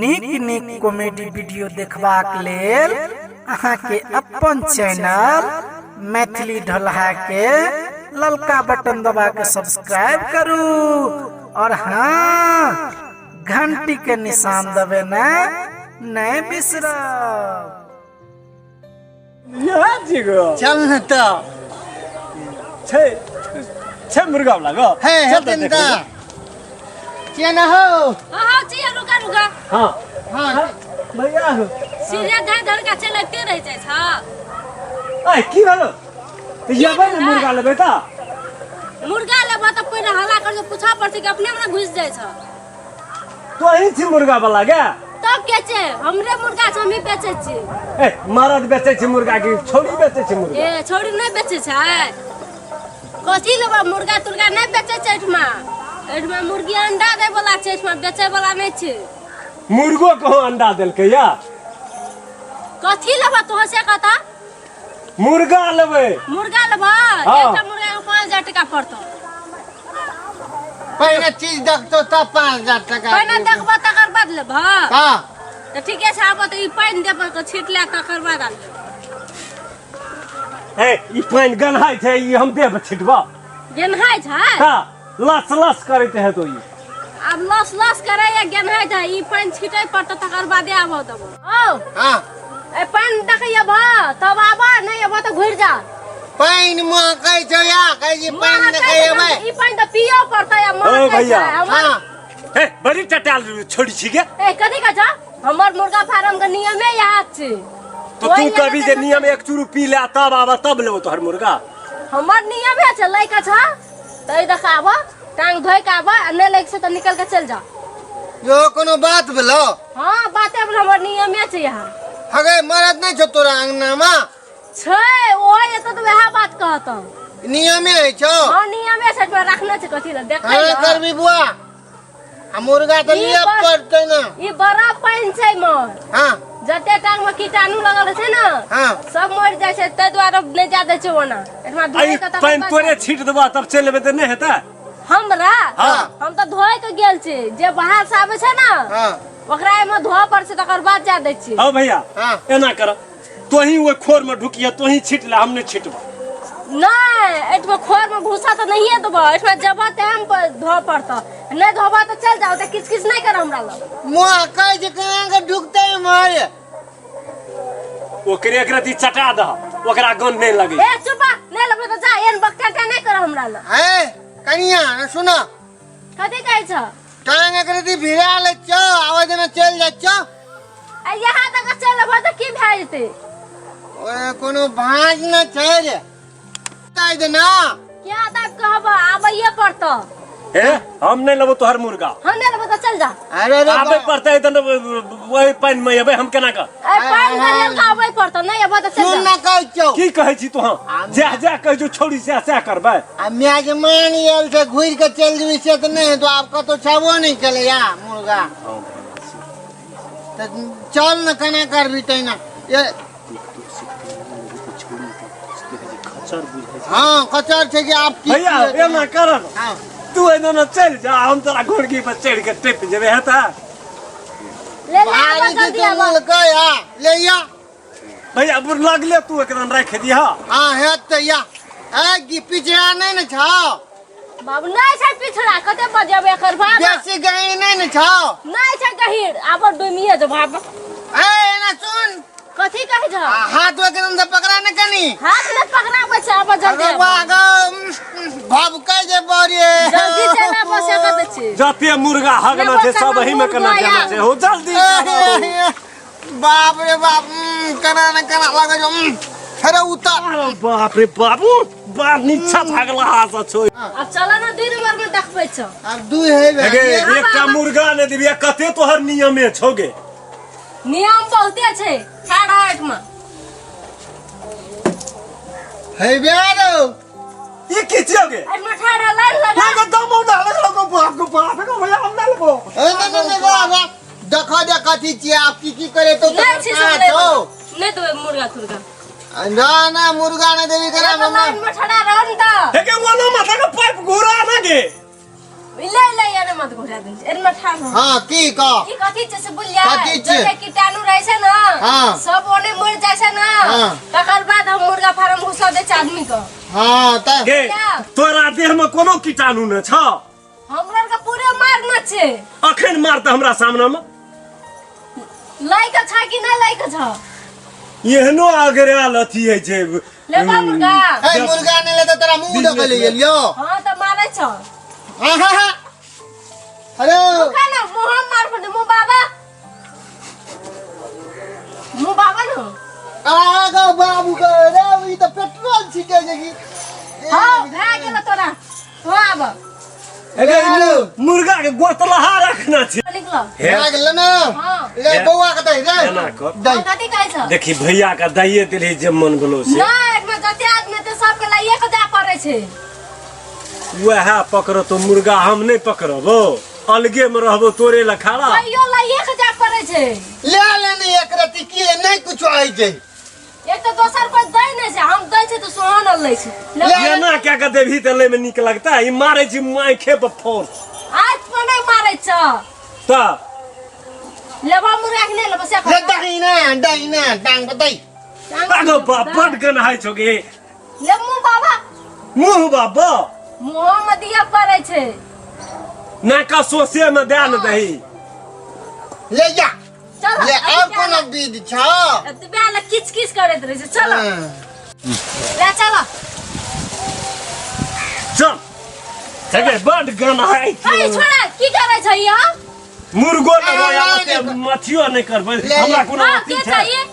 नीक नीक comedy video देखबाक लेल अहाँके अपन चैनल मैथिली ढोलहा के ललका बटन दबा के सब्सक्राइब करू और हाँ, घंटी के निशान दबेना नहीं बिसरब। यहाँ छी गो। चल न तऽ। छै छै मुर्गा वाला गो। हे। चल तऽ हेतै देखबै। तऽ चेन हो। हाँ हाँ, जी, रुका रुका। हाँ। हाँ। भैया हो। सीधे धर धर के चलते रह जाय छ। ऐ की भेलो तऽ जेबै ने मुर्गा लेबै तऽ? मुर्गा लेबो तऽ पहिने हल्ला कर के पूछा पड़तै कि अपने अपने घुस जाय छ। तोही छी मुर्गा वाला गे? तब के छै, हमरे मुर्गा छै, हमही बेचै छी। ए मरद बेचै छै मुर्गा की छौड़ी बेचै छै मुर्गा? ए छौड़ी नहि बेचै छै। कथी लेबा, मुर्गा तुर्गा नहि बेचै छै एहिठमा। एहिठमा मुर्गी अंडा दै वाला छै, एहिठमा बेचै वाला नहि छै। मुर्गो कहाँ अंडा देलकै या? कथी लेबा तोहर से कहता? मुर्गा लेबै। मुर्गा लेबा? हाँ। एकटा मुर्गा के 5000 टका पड़तौ। पहिने चीज देखतो तब 5000 टका। पहिने देखबो तकर बाद लेबह। हाँ। तऽ ठीके छै, आबो तऽ ई पानि देबो तऽ छीट ले तकर बाद आनबो। ए ई पानि गन्हाइ छै, ई हम देब छिटबा। गेन्हाइ छै? हाँ, लस लस करैत हेतो ई। आब लस लस करे या गेन्हाइ छै, ई पानि छिटै पड़तौ तकर बादे आबो देबो। औ। हाँ। ए पानि देखै अबह तब आबह, नहि अबह तऽ घुरि जा। पानि महकै छौ या कहै छी पानि महकै देखै छै अबै। ई पानि तऽ पियो पड़तै आ ओ महकै छै। भैया। हमर हाँ। ए बड़ी टटाल छोड़ी छी गे। ए कथी कहै छौ? हमर मुर्गा फार्म के नियमे इएह छै। तो तू कभी जे नियम एक चूरू पी ले तब आबह तब लेबो तोहर मुर्गा। हमर नियमे छै, लै के छौ तऽ एहि दऽ आबह, टांग धोइ के आबह आ नहि लै के छै तऽ निकल के चलि जा। यो कोनो बात भेलो? हाँ बाते भेलो, हमर नियमे छै यहाँ। हगे मरद नहि छौ तोरा अंगना में? छै, ओ एतऽ तऽ वएह बात कहतौ। नियमे होइ छौ? हाँ नियमे छै, तोरा रखने छै कथी लए देखै हाँ लए। करबी बुआ, आ मुर्गा तऽ ई लिअ पड़तै ने। ई बड़ा पानि छै मोर। हाँ। जते टांग में कीटाणु लगल छै ने, हाँ। सब मरि जाइ छै, ताहि दुआरे नहि जा दै छै ओना। एहिठमा धोइ आई के तकर पानि बाद तोरे छीट देबा तब चलि एबै तऽ नहि हेतै? हमरा? हाँ। हम तऽ धोइ के गेल छी, जे बाहर से आबै छै ने, हाँ। ओकरा एहिमे धोअ पड़ै छै तकर बाद जा दै छी। हँ भैया। हाँ। एना कर, तोही ओहि खोर में ढुकिया, तोही छीट ले, हम नहीं छीटबो। नहीं, एहिठमा खोर में भूसा तऽ नहिए देबो, एहिठमा जेबह तऽ हम धोअ पड़तौ, नहीं धोबह तऽ चल जाओ, तऽ किछ किछ नहीं कर हमरा लग। मुँह कहै छै केना के ढुकतै इम्हर? ओकरे एक रति चटा दह, ओकरा गंध नहीं लगे। ए चुपा, नहीं लेबै तऽ जा, एहन बकटा नहीं कर हमरा लग। हे कनिया सुन। कथी कहै छ? टांग एक रति भिड़ा लै छौ, आबै देना चलि जाइ छौ। आ यहाँ तक चलि अबह तऽ की भए जेतै? ओए कोनो भाँज न छै रे। ताहि देना। क्या तक कहब, आबैये पड़तौ। ए हम नहीं लेबो तोहर मुर्गा। हम नहीं लेबो तऽ चल जा। अरे रे आबै बा। पड़तै तऽ वही पानि में एबै हम केना कऽ? ए पानि गड़ियल के आबै पड़तौ, नहीं अबह तऽ चल सुन जा। न कहै छौ। की कहै छी तोहाँ? जएह जएह कहै छौ छौड़ी सएह सएह करबै। आ मेजमान आयल छै, घुरि के चलि जेबही से तऽ नहि हेतौ, आब कतौ छेबो नहि केलै या मुर्गा। तऽ चल न केना करबी तहिना। ए हाँ खचर छै कि आब की भैया की हेतै? एना कर न। हाँ। तू एना न चलि जा, हम तोरा घोड़की पर चढ़ि के टपि जेबै, हेतै? ले ले, भारी आबऽ छै जल्दी तू आबऽ। मुलकै, हाँ, ले या। भैया, बुढ़ लगले तू एकदम राखि दिह। हाँ, हेतै या। ए, गी पिछड़ा नहि ने छौ? बाबू, नहि छै पिछड़ा, कते बजेबै एकर बाबा? बेसी गहीर नहि ने छौ? नहि छै गहीर, आब डुमिए जो बाबा। ए, एना सुन। कथी कहै छौ? आ, हाथ एकदम से पकड़ा ने कनी। हाथ नहि पकड़ाबै छै, आब जल्दी अरे आबऽ। वाह, गौ, भभकै जे बड़ी। जल्दी चलि आबऽ से कह दै छी। जते मुर्गा हगना छै सब एही में केना जाना छै, हो जल्दी चलू। बाप रे बाप, केना ने केना लगै छै, फेर उतर। अरे बाप रे बाबू, बड़ नीचा भागला हाथ छो। आब चल ना, 2 नंबर में देखबै छौ। आब 2 हेबे। गे, एकटा मुर्गा नहि देबी, कते तोहर नियमे छौ गे? नियम बहुते छै, ठाढ़ रह एहिठमा। हेबे रौ। ई की छियौ गे? एहिठमा ठाढ़ रह, लाइन लगा। ना, दम उठा लगलो गो, बाप गो बाप गो, भैया हम नहि लेबो। ए, नहीं, नहीं, नहीं, बा, बा। देखो, देख, कथी छियै, आब की की करे तो नहि छै सब कहाँ छौ? नहि देबै मुर्गा तुर्गा। ना ना, मुर्गा नहीं देबी करा एगो हमरा। लाइन में ठड़ा रह न तऽ। हे गे, ओना माथा के पाइप घुरा ना गे। ले ले यार मत घुरा दे एना ठाढ़ हो। हाँ की कह ई कथी छै से बुझलियै कथी छै? जते कीटाणु रहै छै ने हाँ। सब ओने मरि जाइ छै ने हाँ। तकर बाद हम मुर्गा फार्म घुसा दै छै आदमी के हाँ तऽ गे तोरा देह में कोनो कीटाणु न छ हमरा के पूरे मारना छै अखन मार तऽ हमरा सामना में लै के छै कि नहि लै के छै एहनो अगराल अथी होइ छै लेबा मुर्गा ए मुर्गा नहि लेतै तोरा मुँह देखै लए गेलियौ हाँ तऽ मारै छौ हाँ हाँ हाँ अरे रुका ना मुँह हम मार पड़े मुँह बाबा मुँह बाबा ना आगा बाबू के रे ई तऽ पेट्रोल छिटे छै की हाँ भए गेल तोरा तू आब एगे मुर्गा के गोतलहा रखना छै निकल हे भए गेल ने हाँ। ले बौआ के दे रे एना कर। दे कथी कहै छौ देखी भैया के दैये देलही जे मन भेलो से नहि एकमे जते आदमी ते सबके लाइए के जाय पड़ै छै वएह पकड़तो मुर्गा हम नहि पकड़बो अलगे में रहबो तोरे लए खाड़ा कहियो लाइए के जाय पड़ै छै ले ले ने एक रति की नहि कुछ आइ छै एक तऽ दोसर कोइ दै नहि छै हम दै छै तऽ सोहन लै छै ले, ले। एना क्या के देबही तऽ लै में नीक लगता ई मारे छी आँखे पर फोर्स आज पर नहि मारै छ तऽ लेबा मुर्गा के नहि लेबो से ले दही ने दही ने टांग पर दही आगो बाप बड गनहाइ छौ गे ले मुँह बाबा मुँह बाबा मुँह में दिया पड़ै छै नाका सोसे में दए ने दही ले जा चल ले आब कोनो विध छ एतबे ले किच किच करैत रहै छै चल हाँ। ले चल चल हे बड गनहाइ ए छौ छोड़ा की करै छै यहाँ मुर्गो लेबै आ, आ ओते मथियो नहि करबै ले, हमरा कोनो हाँ अथी के छै चाहिए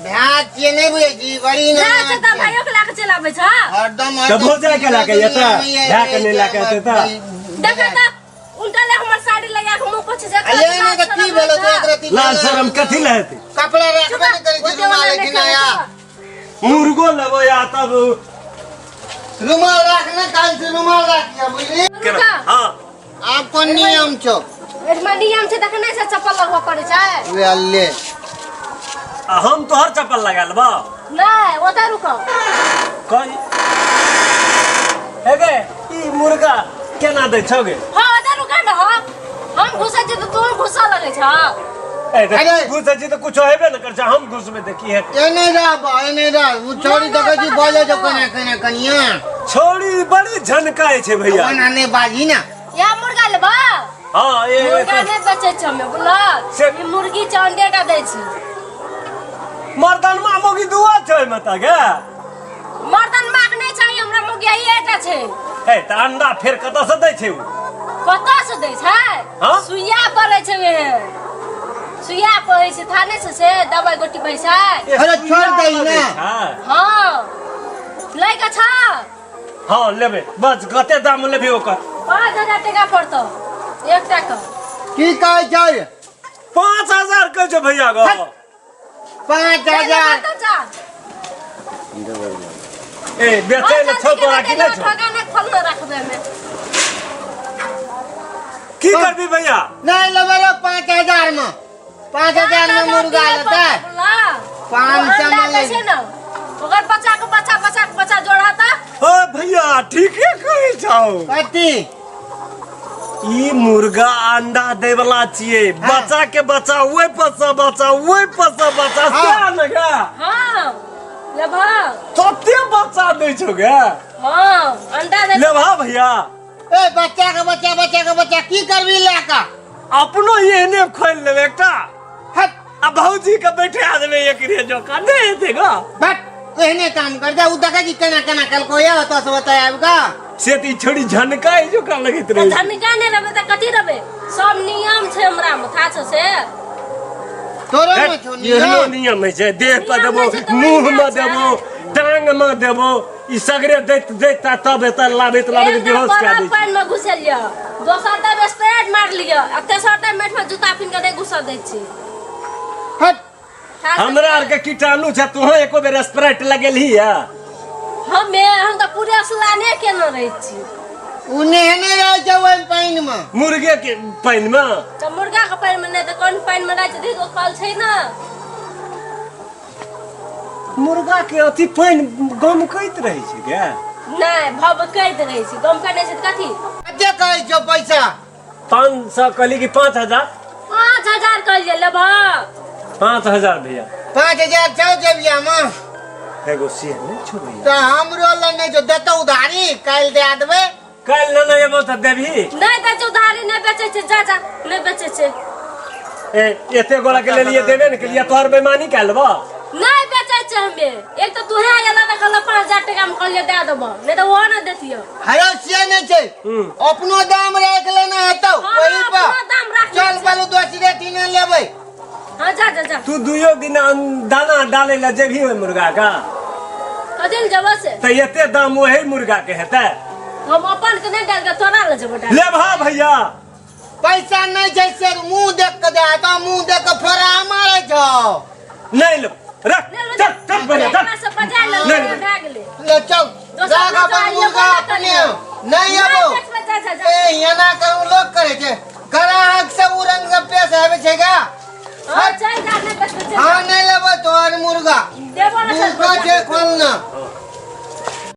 भैंस छियै नहि बुझै छी बड़ी ना ने छै तऽ भाइयो के लाके चलि आबै छ हरदम तऽ भौजाइ के लए के एतै? भए के नहि लए के एतै तऽ? देखा तऽ उल्टा ले हमर साड़ी लगा के मुंह पोछे जा ले ने तऽ की भेलो तो एक रति लाज शरम कथी लए हेतै कपड़ा रखबे नहि करै छी रुमाल लेकिन आया मुर्गो लेबै आ तब रुमाल राखने काल से रुमाल राखिया बुझली केना हाँ आब कोन नियम छौ एहिमे नियम छै देखने छै चप्पल लगबऽ पड़ै छै वे ले आ हम तोहर चप्पल लगा लेबौ नहि ओतऽ रुको कही हे गे ई मुर्गा केना दै छौ गे हाँ ओतऽ रुका न हम घुसै छी तऽ तू घुसऽ लगै छ ए तऽ अरे। घुसै छी तऽ कुछो हेबे ने कर छै हम घुसबै तऽ की हेतै एने रह बा एने रह उ छोरी देखै छी बजै छौ केना केना कनिया छौड़ी बड़ी झनकाय छै भैया ओना नहि बाजी ना या मुर्गा लेबा हाँ ए मुर्गा नहि बेचै छै हमे बुझल से- ई मुर्गी छै अंडे टा दै छै मर्दनमा मौगी दुआ छै ओहिमे तऽ गे मर्दन माग नहि चाही हमरा मुर्गी एकटा छै ए तऽ अंडा फेर कतऽ से दै छै उ कतऽ से दै छै हाँ? सुइया पड़ै छै ओहे सुइया पड़ै छै था नहि छै से दवाइ गोटी पड़ै छै ए, अरे छोड़ दही सुइया ने। दै छै। हाँ लै के छ हाँ लेबै बस कते दाम लेबही ओकर 5000 टका पड़तौ एकटा के की कहै छै 5000 कहै छौ भैया गो 5000 ए बेचै ले छौ तोरा की नहि छौ ठगा नहि खोलने रखबै हमे की करबी भैया नहि लेबै रे 5000 मे 5000 मे मुर्गा लेतै 500 मे लै छै ने ओकर बच्चा के बच्चा बच्चा के बच्चा जोड़ाता ओ भैया ठीके कहै छौ कथी ई मुर्गा अंडा दै वाला छियै बच्चा के बच्चा ओहि पर से बच्चा ओहि पर से बच्चा हाँ। से ने गे हाँ लेबह तते बच्चा दै छौ गे हाँ अंडा दे लेबहा भैया ए बच्चा के बच्चा बच्चा के बच्चा की करबी लए कऽ अपनो एहने खोलि लेबै एकटा हट आ भौजी के बैठा देबै एकरे जकाँ नहि हेतै ग बट एहने काम कर दे उ देखै छी केना केना कलको या ओतऽ से ओतऽ आबि कऽ से तऽ ई छोड़ी झनकाइ जकाँ लगैत तऽ रहै छै। धनिका नहि रहबै तऽ कथी रहबै सब नियम छै हमरा मे था छै से तोरो मे छौ एहनो नियम नियम होइ छै देह पर नियम देबो होइ छै तऽ मुँह मे ओहिना छै। देबो टांग मे देबो ई सगरे दैत दैत आ तब एतऽ लाबैत लाबैत एक बेर बेहोश कए बरफ दै छै पानि मे घुसेलियै दोसर टाइम स्प्रेड मार लिअ आ तेसर टाइम मे जूता पिन्ह कऽ नहि घुसऽ दै छी हट हमरा आरके कीटाणु छै तोहँ एको बेर स्प्राइट लगेलही है हमे हम तऽ पूरे स्नाने केने रहै छी उ नहेने रहै छै ओहि पानि मे मुर्गे के पानि मे तऽ मुर्गा के पानि मे नहि तऽ कोन पानि मे रहै छै देखो कल छै ने मुर्गा के अथी पानि गमकैत रहै छै गे नहि भभकैत रहै छै गमकै नहि छै तऽ कथी कथी कते कहै छौ पैसा? 500 कहली कि 5000? 5000 कहलियै, लेबह? 5000 भैया। 5000 छौ जेबिया मे? एगो शेर नहीं छो भैया। तऽ हमरो लग नहि छौ, देतौ उधारी, काल्हि दए देबै। काल्हि न एबो तऽ देबही? नहि दै छै उधारी, नहि बेचै छै। जा जा, नहि बेचै छै। ए, एते गोला के लेलिए, देबे ने केलिए, तोहर बेईमानी कए लेबो। नहि बेचै छै हमे। एक तऽ तूहे आयल तऽ कहलक 5000 टका मे, कहलियै दए देबो, नहि तऽ ओहो नहि देतियो। हरो से नहि छै। अपनो दाम राखि लेना हेतौ। ओही पर अपनो दाम राखि चल लै छै। बलू दोसरे दिन लेबै। हाँ, जा जा जा। तू दुइयो दिन दाना डाले ला जेबही ओहि मुर्गा का? कथी लए जेबो से? तऽ एते दाम ओही मुर्गा के हेतै? हम अपन के नहि डाल के तोरा लए जेबो डाल। लेबहा भैया? पैसा नहि छै से मुंह देख के दे तो मुंह देख के फोड़ा मारै छौ। नहीं लेब, रख। चल चल भैया, चल। अपना सब बजा ले। नहीं, नहीं। भए गेलै। ले चल। दोसर राख में अपन जाइए, मुर्गा बना अपने। करियौ। नहीं अबो। नहि बेचबै, जा जा जा। ए, एना करू लोक करे छै? ग्राहक सब उ रंग सब पेश आबै छै गा। हाँ, चल जा, नहि बेचबै, चल जा। हाँ, नहीं लेबै तोहर मुर्गा। देबो ना, चल। मुर्गा छै खोलना।